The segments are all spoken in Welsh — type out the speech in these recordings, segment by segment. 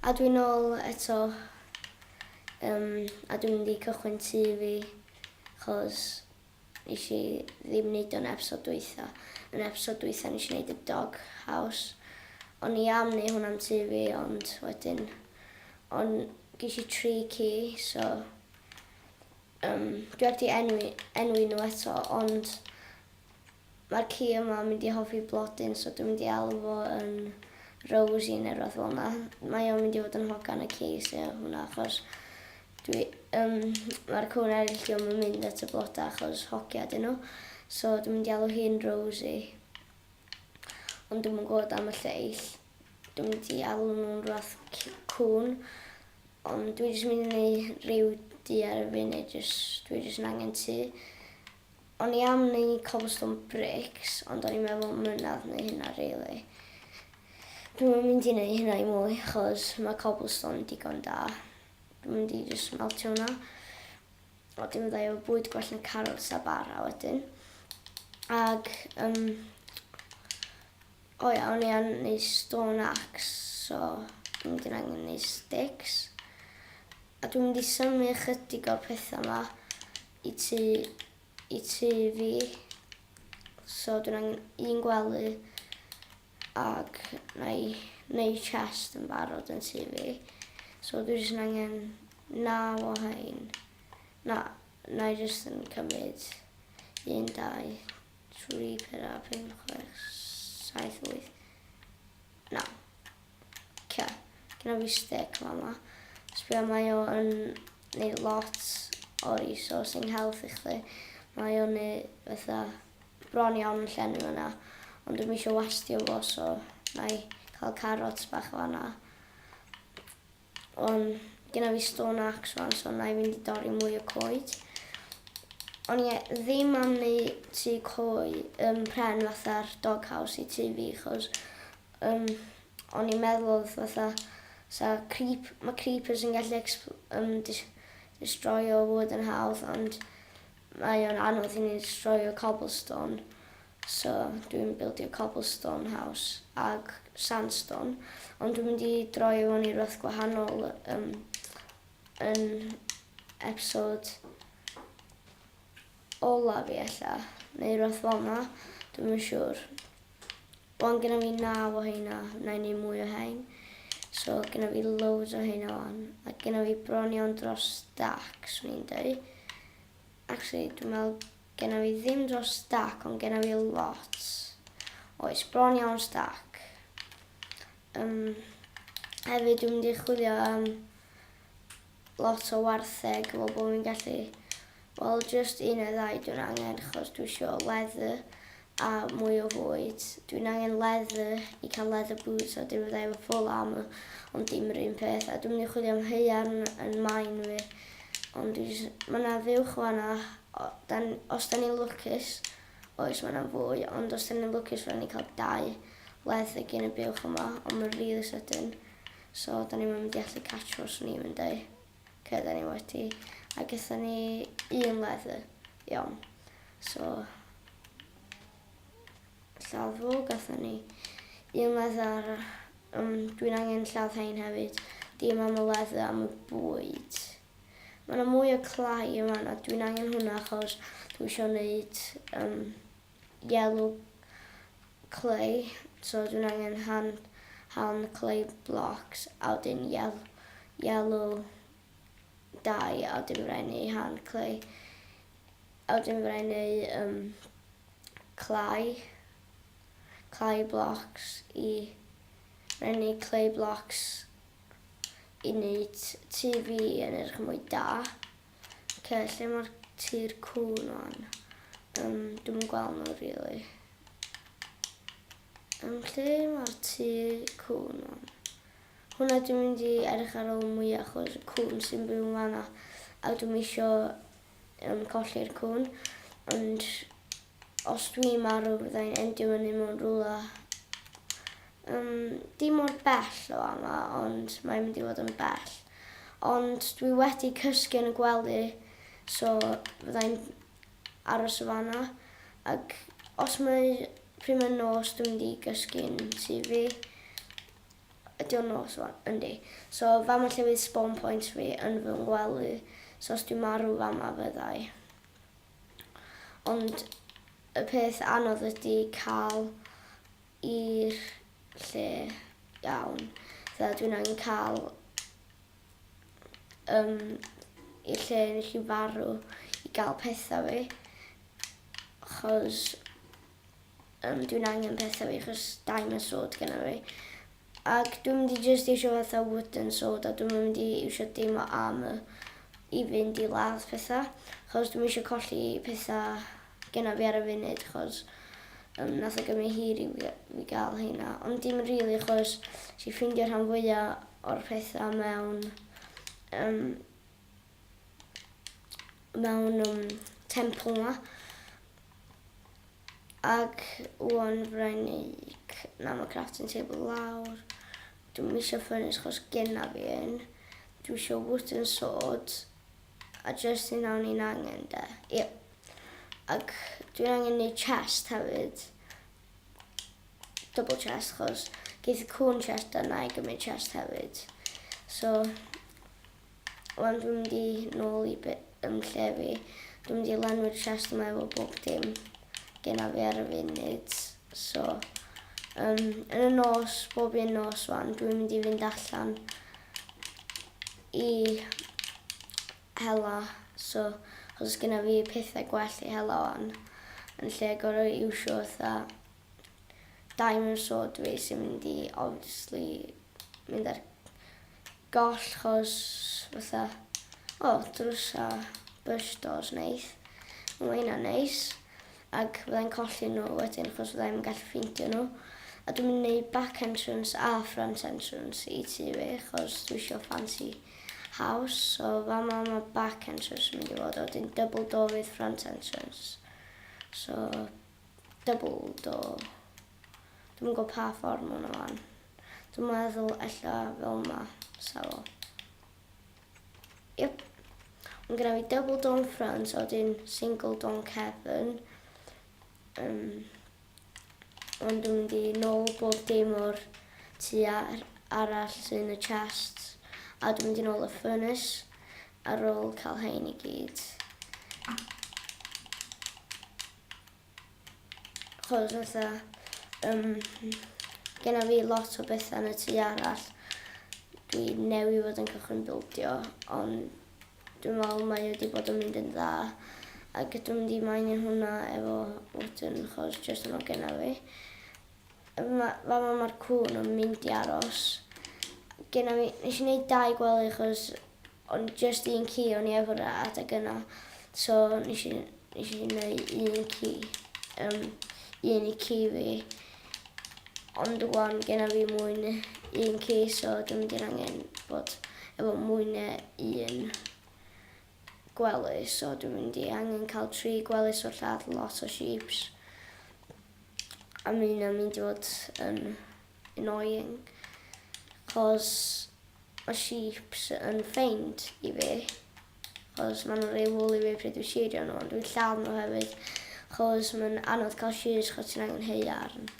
A dwi'n ôl eto, um, a dwi'n mynd i cychwyn tŷ fi, chos nes i ddim wneud o'n episod dwytha. Yn episod dwytha nes i wneud y dog house. O'n i am wneud hwnna'n tŷ fi, ond wedyn, ond ges i tri ci, so um, dwi heb di enwi, enwi nhw eto, ond Mae'r ci yma yn mynd i hoffi blodyn, so dwi'n mynd i alw fo yn Rosie neu rhywbeth fel yna. Mae o'n mynd i fod yn hogan y ci, so hwnna, achos dwi, um, mae'r cwn eraill diolch yn mynd at y blodau achos hogia dyn nhw. So dwi'n mynd i alw hi'n Rosie. Ond dwi'n mynd gwybod am y lleill. Dwi'n mynd i alw nhw'n rhywbeth cwn. Ond dwi jyst mynd i wneud rhyw du ar y funud, jyst, dwi jyst yn angen tŷ. O'n i am neud cobblestone bricks, ond o'n i'n meddwl mynadd neu hynna really. Dwi'm yn mynd i neud hynna i mwy, achos mae cobblestone digon da. Dwi'n mynd i just meltio hwnna. O, dim fydda i efo bwyd gwell na carrots a bara wedyn. Ag, um, o ia, o'n i am neud stone axe, so dwi'n mynd i'n angen neud sticks. A dwi'n mynd i symud chydig o'r pethau yma i tŷ, i tŷ fi. So dwi'n angen un gwely ac na i wneud chest yn barod yn tŷ fi. So dwi jyst yn angen naw o hein. Na, na i jyst yn cymryd 1, 2, 3, 4, 5, 6, 7, 8, 9. Oce, gyda fi stick fama. Sbio, mae o yn neud lot o resourcing health i chdi. Mae o'n neud fatha bron iawn yn llenwi hwnna. Ond dwi'm eisiau wastio fo, so na i cael carrots bach fanna. Ond gyda fi stone axe fan, so na i fynd i dorri mwy o coed. O'n i ddim am wneud tŷ coed, um, pren fatha'r doghouse i tŷ fi, chos um, o'n i'n meddwl oedd fatha, sa creep, mae creepers yn gallu um, dis, destroyo wood yn hawdd, ond mae o'n anodd i ni destroyo cobblestone. So dwi'n bildio cobblestone house ag sandstone, ond dwi'n mynd i droi hwn i rywbeth gwahanol um, yn episode ola fi ella, neu rhywbeth fel yna, dwi'n yn siŵr. Wan gyda fi naw o heina, na i neud mwy o hein. So gyda fi loads o heina wan, a gyda fi bron iawn dros stack, swn i'n dweud. Actually, dwi'n meddwl Genna fi ddim dros stack, ond genna fi lot. Oes, bron iawn stack. Um, hefyd, dwi'n mynd i chwilio am lot o wartheg, fel bod fi'n gallu... Wel, just un neu ddau dwi'n angen, chos dwi eisiau leather a mwy o fwyd. Dwi'n angen leather i cael leather boots, a dim fydda efo full armor, ond dim yr un peth. A dwi'n mynd i chwilio am haearn yn main fi. Ond dwi jyst... Mae yna fuwch fanna, o, dan, os da ni'n lwcus, oes mae yna fwy, ond os da ni'n lwcus fydda ni'n cael dau leather gyn y buwch yma, ond mae'n really sydyn. So, da ni'n mynd i allu catch fo, swn i'n mynd dweud. Ok, da ni wedi. A gyda ni un leather. Iawn. So, lladd fo, gatho ni un leather. Um, dwi'n angen lladd hein hefyd. Dim am y leather, am y bwyd. Mae yna mwy o clai yma na dwi'n angen hwnna achos dwi eisiau gwneud um, yellow clay. So dwi'n angen hand, hand clay blocks a wedyn yellow, yellow dye a wedyn rhaid ni hand clay. A wedyn rhaid ni um, clay, clay blocks i rhaid ni clay blocks i wneud tŷ fi yn edrych yn mwy da. Ok, lle mae'r tŷ'r cŵn wan? Um, dwi'n yn gweld nhw, really. Um, lle mae'r tŷ cŵn wan? Hwna dwi'n mynd i edrych ar ôl mwyaf achos y cŵn sy'n byw yn fanna a dwi'n isio um, colli'r cŵn. Ond os dwi'n marw fyddai'n endio fyny mewn rhywle um, dim mor bell o fama, ond mae'n mynd i fod yn bell. Ond dwi wedi cysgu yn y gwely, so fyddai'n aros o fanna. Ac os mae pryd mae'n nos, dwi'n mynd i gysgu'n tŷ fi. Ydy o'n nos wan? Yndi. So fama lle fydd spawn point fi yn fy ngwely. So os dwi'n marw fama fyddai. Ond y peth anodd ydy cael i'r lle iawn. Fatha dwi'n angen cael um, i'r lle nes i farw i gael pethau fi. Achos dwi'n angen pethau fi achos diamond sword gyda fi. Ac dwi'n mynd i just eisiau fatha wooden sword a dwi'n mynd i eisiau dim o armor i fynd i ladd pethau. Achos dwi'n eisiau colli pethau gyda fi ar y funud achos nath o gymryd hir i fi gael heina. Ond dim rili really, achos si ffeindio rhan fwyaf o'r pethau mewn temple ma. Ac wan rhaid ni... Na, mae crafting table lawr. Dwi'n eisiau furnace chos genna fi un. Dwi eisiau wooden sword. A just un awn i'n angen de. Yep. Ac dwi'n angen neud chest hefyd. Double chest chos geith y cwn chest a na i gymryd chest hefyd. So, Wan dwi'n mynd i nôl i lle fi. Dwi'n mynd i lenwi'r chest yma efo bob dim genna fi ar y funud. So, yn y nos, bob un nos wan, dwi'n mynd i fynd allan i hela. So, os genna fi pethau gwell i hela wan, yn lle gorau iwsio fatha diamond sword fi sy'n mynd i obviously mynd ar goll chos fatha o oh, drws a bush doors neis. Mae hynna'n neis. Ac fyddai'n colli nhw wedyn chos fyddai'n gallu ffeindio nhw. A dwi'n mynd i wneud back entrance a front entrance i tŷ fi chos dwi eisiau fancy house. So fama mae back entrance yn mynd i fod a wedyn double door fydd front entrance. So double door. Dwi'm yn gwybod pa ffordd mae hwnna fan. Dwi'n meddwl ella fel yma. Sa fo. Yep. Ond gyda fi double door yn front, a wedyn single door yn cefn. Ond dwi'n mynd i nôl bob dim o'r tu arall sy'n y chest. A dwi'n mynd i nôl y furnace ar ôl cael hein i gyd. Chos fatha, genna fi lot o bethau yn y tŷ arall. Dwi newi fod yn cychwyn bildio, ond dwi'n meddwl mae wedi bod yn mynd yn dda. Ac dwi'n mynd i maen hwnna efo wooden, chos jyst yno genna fi. Fama mae'r cwn yn mynd i aros. Genna fi, nes i wneud dau gwely chos ond just un ci o'n i efo'r adeg yna. So nes i wneud un ci, un i ci fi. Ond wan genna fi mwy na un ci, so dwi'n mynd i'r angen bod efo mwy na un gwely. So dwi'n mynd i angen cael tri gwely so lladd lot o sheeps. A mae hynna'n mynd i fod yn annoying. Cos mae sheeps yn ffeind i fi. Chos maen nhw'n rhoi wool i fi pryd dwi'n sheario nhw, ond dwi'n lladd nhw hefyd. Chos mae'n anodd cael shears chos ti'n angen haearn.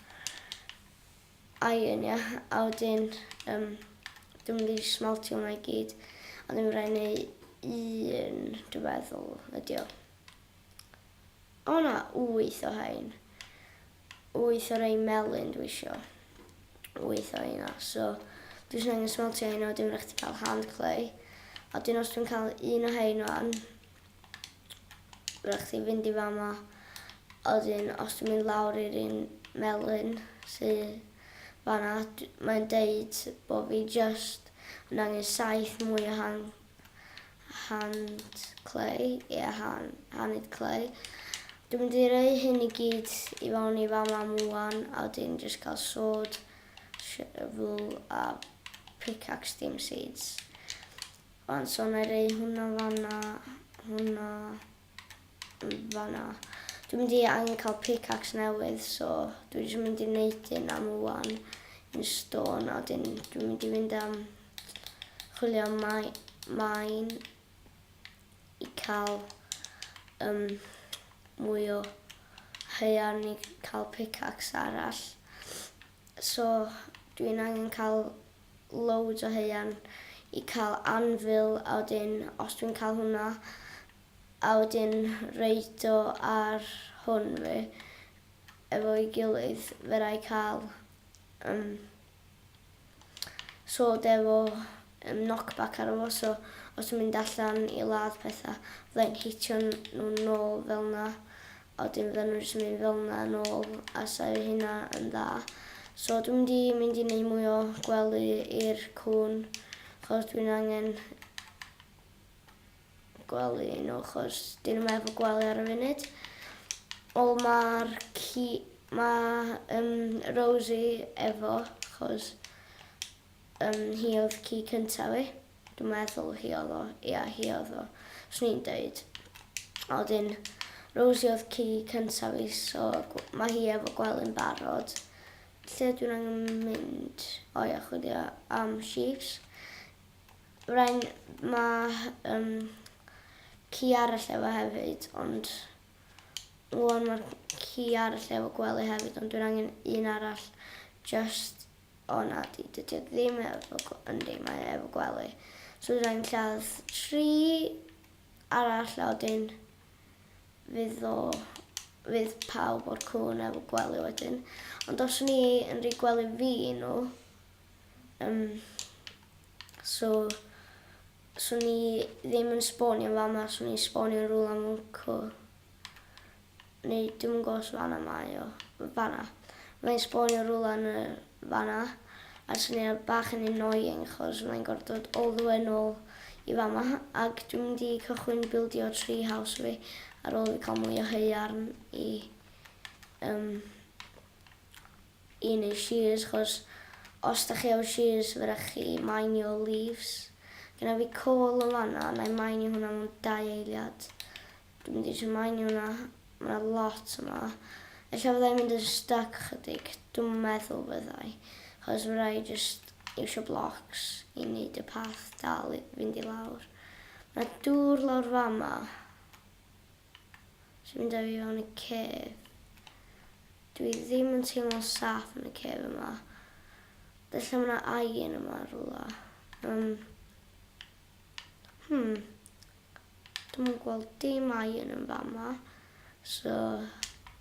Iron, ia. A wedyn, dwi'n mynd i smeltio hwnna i gyd. A dwi'n rhaid neud un, dwi'n meddwl, ydi o. O na, 8 o hein. 8 o rei melyn dwi isio. 8 o heina. So, dwi jyst angen smeltio heina, wedyn rhaid chdi cael hand clay. A wedyn os dwi'n cael un o hein wan, rhaid chdi fynd i fama. A wedyn os dwi'n mynd lawr i'r un melyn sydd fanna, mae'n deud bod fi just yn angen 7 mwy o hand clay, ie, yeah, handed clay. Dwi'n mynd i roi hyn i gyd i fewn i fama mwan, a wedyn just cael sword, shovel a pickaxe dim seeds. Ond so na i roi hwnna fanna, hwnna fanna. Dwi'n mynd i angen cael pickaxe newydd, so dwi'n jyst mynd i wneud un am wan, un stone, a wedyn dwi'n mynd i fynd am chwilio am mine i cael mwy o haearn i cael pickaxe arall. So dwi'n angen cael loads o haearn i cael anvil a wedyn os dwi'n cael hwnna a wedyn reid o ar hwn fi efo'i gilydd fe rai cael um, sword efo um, knockback ar fo, so os dwi'n mynd allan i ladd pethau, fyddai'n hitio nhw nôl fel na, a wedyn fydden nhw'n jyst yn mynd fel na nôl, a sa hynna yn dda. So dwi'n mynd i mynd i wneud mwy o gwely i'r cwn, chos dwi'n angen gwely nhw, chos dyn nhw'n efo gwely ar y funud. Wel, mae'r ci, mae um, Rosie efo, chos um, hi oedd ci cyntaf fi. Dwi'n meddwl hi oedd o. Ia, hi oedd o. Swn i'n deud. A wedyn, Rosie oedd ci cyntaf fi, so mae hi efo gwely'n barod. Lle dwi'n angen mynd? O ia, chwilio am sheeps. Rhain, mae um, ci arall efo hefyd, ond wan mae'r ci arall efo gwely hefyd, ond dwi'n angen un arall just, o na, di, dydy o ddim efo, yndi, mae efo gwely. So dwi'n angen lladd tri arall a wedyn fydd o, fydd pawb o'r cwn efo gwely wedyn. Ond os o'n i yn rhoi gwely fi i nhw, Um, so, swn i ddim yn sbonio yn fama, swn i'n sbonio yn rhywle am wncw. Neu dwi'm yn gwybod os fanna mae o. Fanna. Mae'n sbonio rhywle yn y fanna. A swn i'n bach yn annoying chos mae'n gorfod dod all the way nôl i fama. Ac dwi'n mynd i cychwyn bildio tree house fi ar ôl fi cael mwy o haearn i um, i neud shears chos os da chi efo shears fe rhaid chi mainio leaves. Gyna fi coal yn fanna, na i mainio hwnna mewn dau eiliad. Dwi'n mynd i eisiau mainio hwnna, mae yna lot yma. Ella fyddai'n mynd yn stuck chydig, dwi'n meddwl fyddai. Chos fe rhaid just iwsio blocks i wneud y path dal i fynd i lawr. Mae dŵr lawr fama. Sy'n mynd â fi fewn y cave. Dwi ddim yn teimlo'n saff yn y cave yma. Felly mae yna iron yma rhywle. Um, hmm. Dwi'n yn gweld dim iron yn fama. So,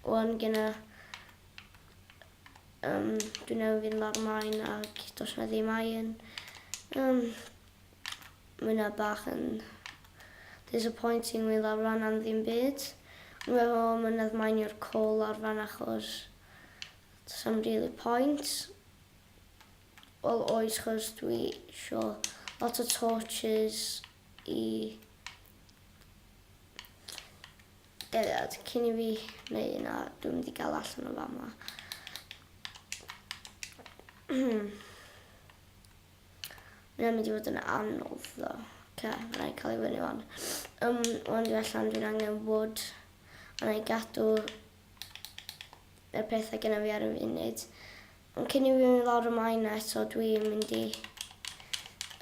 wan gyna... Um, dwi'n newydd fynd lawr maen ac does na ddim iron. Um, Mae hynna bach yn disappointing mi lawr fan am ddim byd. Ond efo mynydd mainio'r coal lawr fan achos does am really point. Wel oes chos dwi isio lot o torches i dyddiad cyn i fi neu yna dwi'n mynd i gael allan o fama. Mae'n mynd i fod yn anodd ddo. Oce, okay, mae'n rhaid cael ei fyny wan. Um, wan dwi allan, dwi'n angen wood. A na i gadw y pethau gyda fi ar y funud. Ond cyn i fi fynd lawr y maen eto, dwi'n mynd i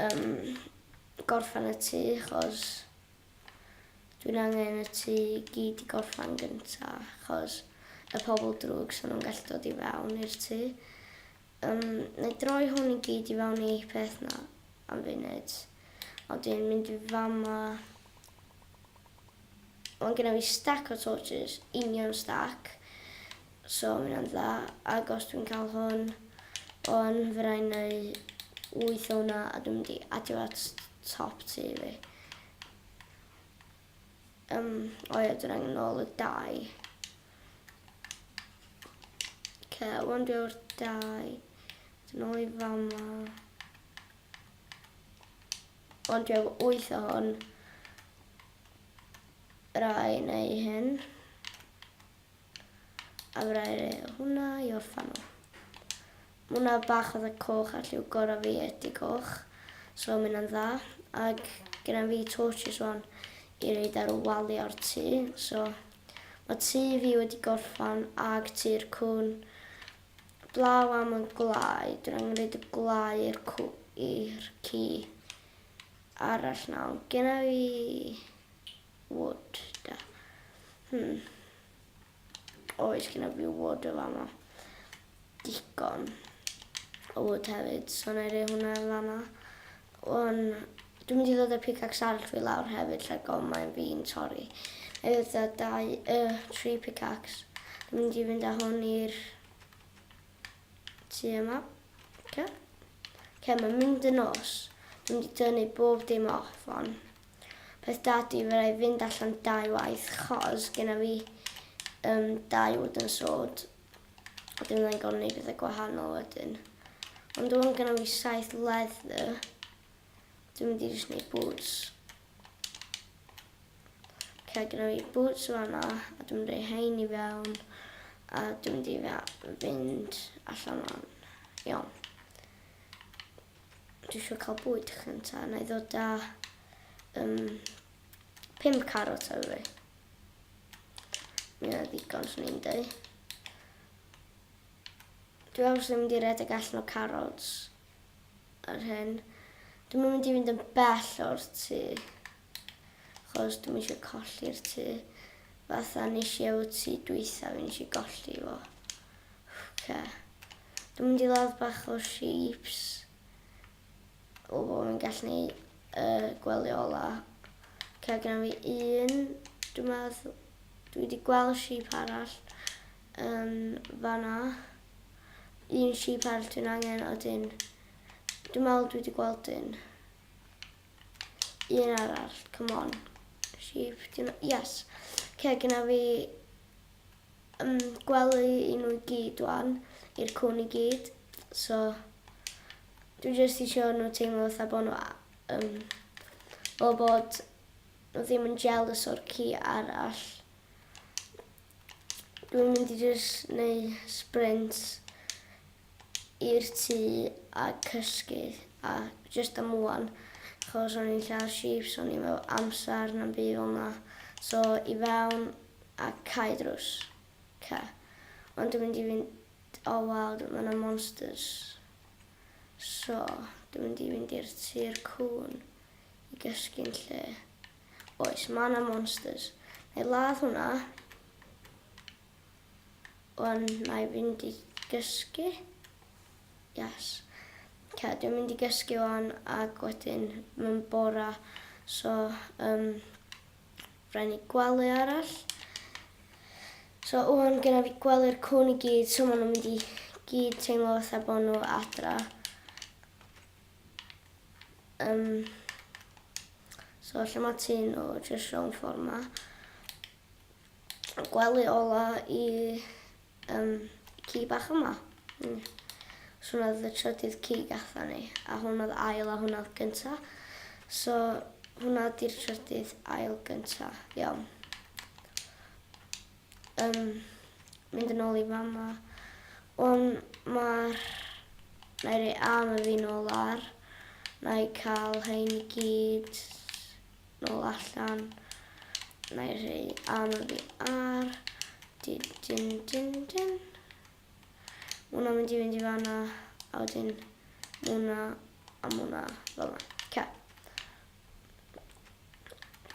um, gorffen y tŷ, chos dwi'n angen y tŷ i gyd i gorffen gynta, chos y pobl drwg sy'n nhw'n gallu dod i fewn i'r tŷ. Yym, na i droi hwn i gyd i fewn i peth na am funud. A wedyn mynd i fama. Mae'n genna fi stack o torches, union stack. So, mae hynna'n dda. Ac os dwi'n cael hwn, o'n fe rhaid neu 8 o hwnna, a dwi'n mynd i adio at top tŷ fi. Um, o ie, dwi'n angen nôl y dau. Ce, wan dwi o'r dau. Dyn ôl i fama. Wan dwi efo wyth o hwn. Rai neu hyn. A fe rai rei hwnna i orffan nhw. Mae hwnna bach oedd y coch a lliw gorau fi ydy coch. So mae hynna'n dda. Ac gyda fi torches wan i reid ar y waliau o'r tŷ. So Mae tŷ fi wedi gorffan ag tŷ'r cwn. Blaw am y gwlau. Dwi'n angen rhaid y gwlau i'r i'r ci arall nawr. Genna fi wood da. Hmm. Oes genna fi wood o fama. Digon. o wood hefyd, so na i roi hwnna yn fanna. Wan, dwi'n mynd i ddod â pickaxe arall fi lawr hefyd, lle go mae'n fi'n torri. Na i ddod â dau, tri pickaxe. Dwi'n mynd i fynd â hwn i'r tŷ yma. Okay. Okay, mae'n mynd yn nos. Dwi'n mynd i dynnu bob dim off on. Peth da di, fe rai fynd allan dau waith, chos gyda fi dau wooden sword. A dwi'n mynd gorfod gwneud pethau gwahanol wedyn. Ond dwi'n gyda fi saith leather. Dwi'n mynd i jyst gwneud boots. Okay, gyda fi boots fanna, a dwi'n mynd i hein i fewn, a dwi'n mynd i fynd allan o'n. Iawn. Dwi eisiau cael bwyd chynta. Na i ddod â 5 carrot ar fi. Mi yna ddigon, swn i'n dweud. Dwi obviously mynd i redeg allan o carrots ar hyn. Dwi'n mynd i fynd yn bell o'r tŷ. Chos dwi'n eisiau colli'r tŷ. Fatha nes i efo tŷ dwytha fi nes i golli fo. Okay. Dwi'n mynd i ladd bach o sheeps. O bod fi'n gallu neud y gwely ola. Okay, gyda fi un. Dwi'n meddwl, dwi wedi gweld sheep arall yn fanna. Un sheep arall dwi'n angen, a wedyn, dwi'n meddwl dwi wedi gweld un. Un arall, come on. Sheep, dwi'n, yes. Okay, gyda fi gwely i nhw i gyd wan, i'r cwn i gyd. So, dwi jyst eisiau nhw teimlo fatha bod nhw, fel bod nhw ddim yn jealous o'r ci arall. Dwi'n mynd i jyst neu sprint i'r tŷ a cysgu a jyst am wan achos o'n i'n lladd sheep so o'n i'n mewn amser na'm byd fel 'na so i fewn a cau drws. Oce. Ond dwi'n mynd i fynd o oh, waw mae yna monsters. So dwi'n mynd i fynd i'r tŷ'r cŵn i gysgu'n lle. Oes, mae yna monsters. Na i ladd hwnna. Wan, na i fynd i gysgu. Yes. Okay, dwi'n mynd i gysgu wan ac wedyn mae'n bora. So, rhaid ni gwely arall. So, wan gyda fi gwely'r cwn i gyd, so maen nhw'n mynd i gyd teimlo fatha bod nhw adra. So, lle mae tŷ nhw, jyst rownd ffordd ma. Gwely ola i ci bach yma. So hwnna oedd y trydydd ci gatha ni, a hwn oedd ail a hwnna oedd gynta. So hwnna di'r trydydd ail gynta, iawn. Mynd yn ôl i fama. Ond mae'r... Na i roi arm y fi nôl ar. Na i cael hein i gyd nôl allan. Na i rhoi arm y fi ar. Dyn, dyn, dyn, dyn. Mwna mynd i fynd i fanna. A wedyn mwna a mwna fel yna. Ce.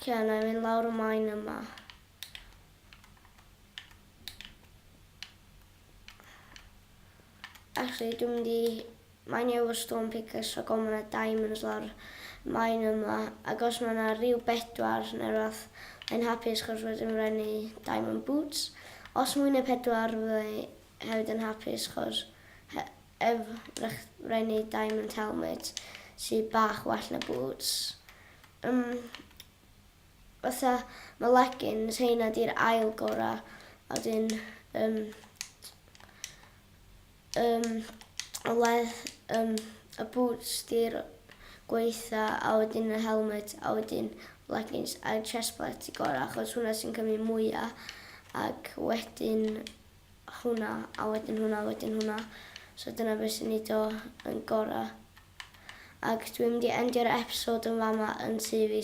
Ce, na i fynd lawr y maen yma. Actually, dwi'n mynd i... Mae'n i efo stone pickaxe rhag ofn ma' 'na diamonds lawr y maen yma. Ac os mae yna rhyw bedwar neu rhywbeth, mae'n hapus chos wedyn fydda i'n neud diamond boots. Os mwy na pedwar fydda i hefyd yn hapus chos ef fydda i'n neud diamond helmet sydd bach well na boots. Fatha ma' leggings heina di'r ail gora a wedyn y y boots di'r gweitha a wedyn y helmet a wedyn leggings a'r chest plate di gora achos hwnna sy'n cymryd mwya ac wedyn hwnna a wedyn hwnna a wedyn hwnna so dyna beth sy'n neud o yn gora. Ac dwi'n mynd i endio'r episode yn fama yn tŷ fi.